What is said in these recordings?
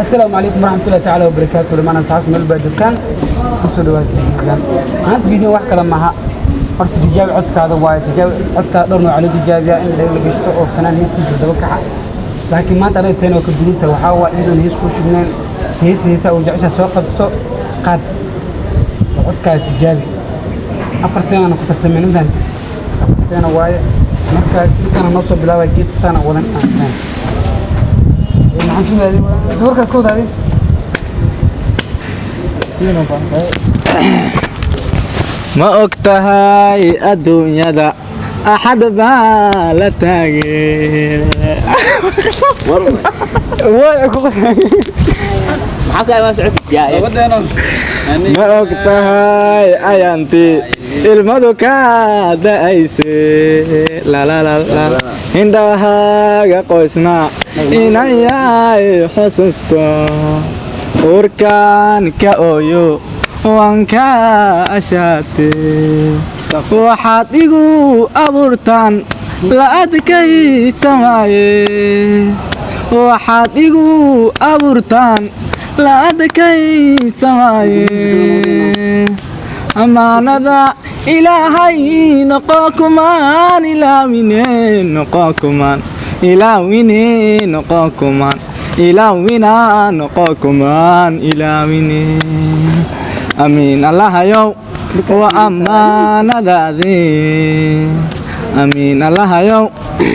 Asalaamu calaykum waraxmatullahi tacaala wabarakaatu. Dhamaan asxaabta meel baa joogtaan, kusoo dhawaada videogan. Maanta video wax kale maaha, horta tijaabi codkaada waaye. Tijaabi codkaada dhowr nooc loo tijaabiyaa: in dhag la gashto oo fanaan heestiisa daba kaca. Laakiin maanta anaga teen waa ka duwan tahay. Waxaa waa iyadoon hees kuu shubnayn, hees heesaa uu jecesha soo qabso, qaad oo codkaada tijaabi. Afarteenana ku tartameen intaan afarteena waaye. Marka intaana noo soo bilaabay geedka saana wadan. Maxaan ku wadaadey warkaas ka wadaadey? Siino baan. Ma og tahay adduunyada axad baa la taagay? Way ku qosay. Maxaa ka imaan socotid yaa? Ma og tahay ayanti ilmadu ka da'ayse lalalala indhahaaga qoysna inayay xusuusto urkaan ka ooyo waan ka ashaate waxaad igu abuurtaan la adkaysan waaye, waxaad igu abuurtaan la adkaysan waaye. Amaanada Ilaahay noqo kumaan ilaawine, noqo kumaan ilaawine, noqo kumaan ilaawina, noqo kumaan ilaawine. Amiin Allahayow, waa ammaanadaade. Amiin Allahayow,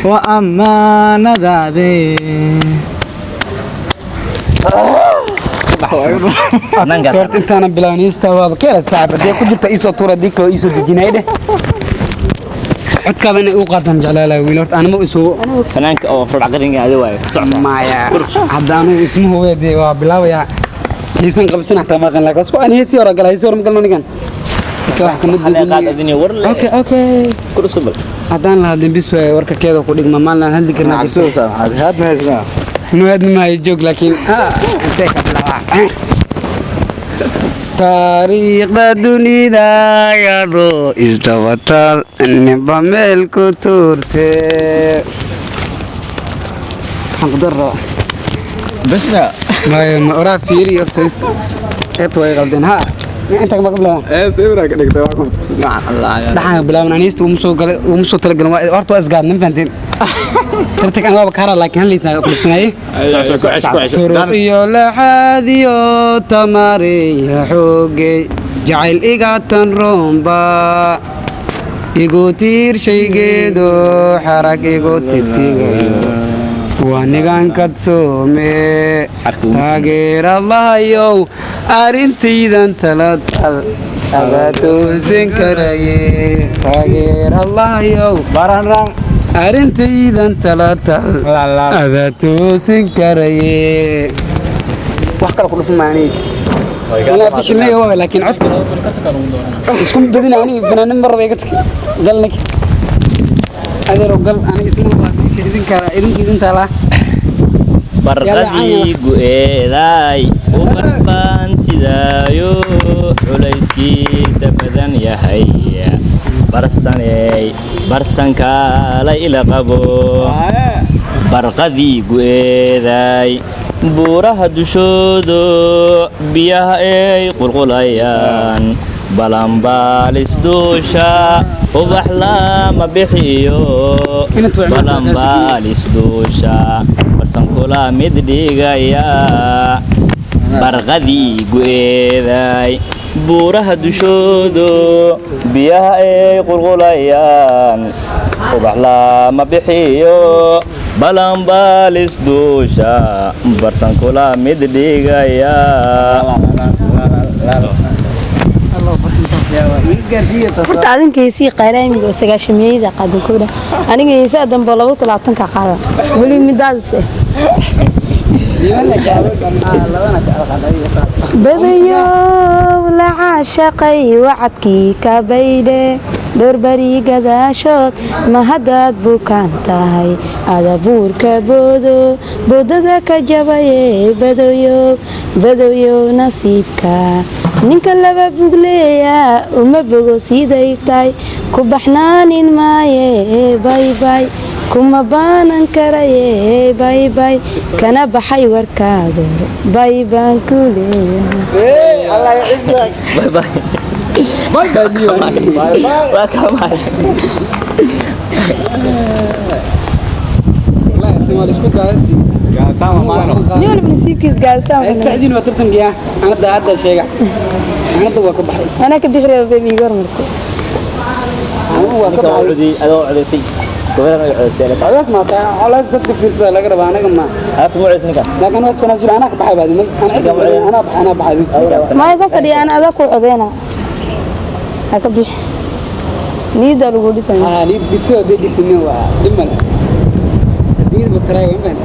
waa ammaanadaade. Horta intaana bilaabin heesta waaba ka hela saaxib. Haddii ku jirto iisoo tuura, haddii kaloo iisoo dejinay dheh. Codkaada inay u qaataan jeclaalaa wiil. Horta anima isoo Fanaanka oo furca qaringa adi waaye, socsa. Maya, hadda anigu isma hube dee. Waa bilaabayaa. Heesan qabsan xataa maqan, laakiin wasku aan heesii hore gala, heesii hore ma galno ninkan. Marka wax kama Xalay qaad duubin. Adini war le. Okay. Ku dhufso bal. Haddaan la hadlin bis waaye, warka keeda ku dhigma maalin aan hadli karnaa jirto. Nuhadni maayo joog, laakiin intee ka bilaabaa? Taariikhda dunida yadoo isdabatal ninba meel ku tuurte, waxaan ku dar rabaa. Basna. Maya, ma oraa fiiri horta qaybta way qaldeen ha. Inta ma bilaabaan? Ee sawira ka dhigtay waa ku. Dhaxaan bilaaban aniista uma soo galay, uma soo talagalin. Horta waa isgaadna, ma fahanteen? Tartankan waaba kaara, laakiin hal liisaa kulubsanaye. Turuq iyo laxaad iyo tamareya xoogey jacayl igatan roomba igu tiir shaygeedo xarag igu tigtigayo waa nigan kadsoome taageer Allahayow, arrintaydan tala tal adaa toosin karaye. Taageer Allahayow, Baranrang. arrintaydan tala tal adaa toosin karaye. Wax kale ku dhufan maani walaa fishilnayga waa, laakiin codka isku badina. Aniga fanaanin mar raba iga tag. Gal nik adeero, gal. Aniga isma idinka idinka idinta laa. Barqadii gu'eedaay ubax baan sidaayo culayskiisa badan yahay, barsaney barsankaala ila qabo. Barqadii gu'eedaay buuraha dushoodo biyaha ay qulqulayaan balanbaalis duusha ubax lama bixiyo, balanbaalis duusha barsankula mid dhigaya. Barqadii gu'eedaay buuraha dushoodo biyaha ay qulqulayaan ubax lama bixiyo, balanbaalis duusha barsankula mid dhigaya. Horta adinka heesii qaaraamiga oo 90-meeyada qaadan kowdha, aniga heesaa dambe oo 2020-ka qaada weli midaas eh. Badayow la caashaqay wacadkii ka baydhe dhowr bari gadaashood, ma haddaad bukaan tahay adabuurka boodo boodada ka jabaye. Badoyow, badoyow, nasiibka ninka laba bugleeya uma bogo siday tahay ku baxnaanin maaye. Baybay. Kuma baanan karaye, bay bay, kana baxay warkaaga hore, bay baan ku leeyahay. Allah yacizak. Bye bye. Bye bye niyo. Waa kaa mahay. Wallahi tan waa la isku gaaday. Gaaritaan waa maano. Nin walba nasiibkiis gaaritaan. Isdhexdiin waa tartankiya. Ana hadda sheega. Ana hadda waa ka baxay. Anaa ka bixi raba, baby, iga hormartay. Anigu waa ka Ninka waa baxay. codiyey, adoo codaysay, gabadhan way codaysay. Colays ma tahay? Colays dadka fiirsada laga rabaa, anaga ma. Haata ma codaysay ninka. Laakiin waa tanaasul, anaa ka baxay baadi. Ana cid anaa baxay, anaa baxay. Maya, saas adhiya, ana adaa kuu codeyna, ha ka bixi, niyaddaa lagu dhisaya. Ah, liid dhiso dee jirta, min waa dhib male. Adduunyada ba taraay waa.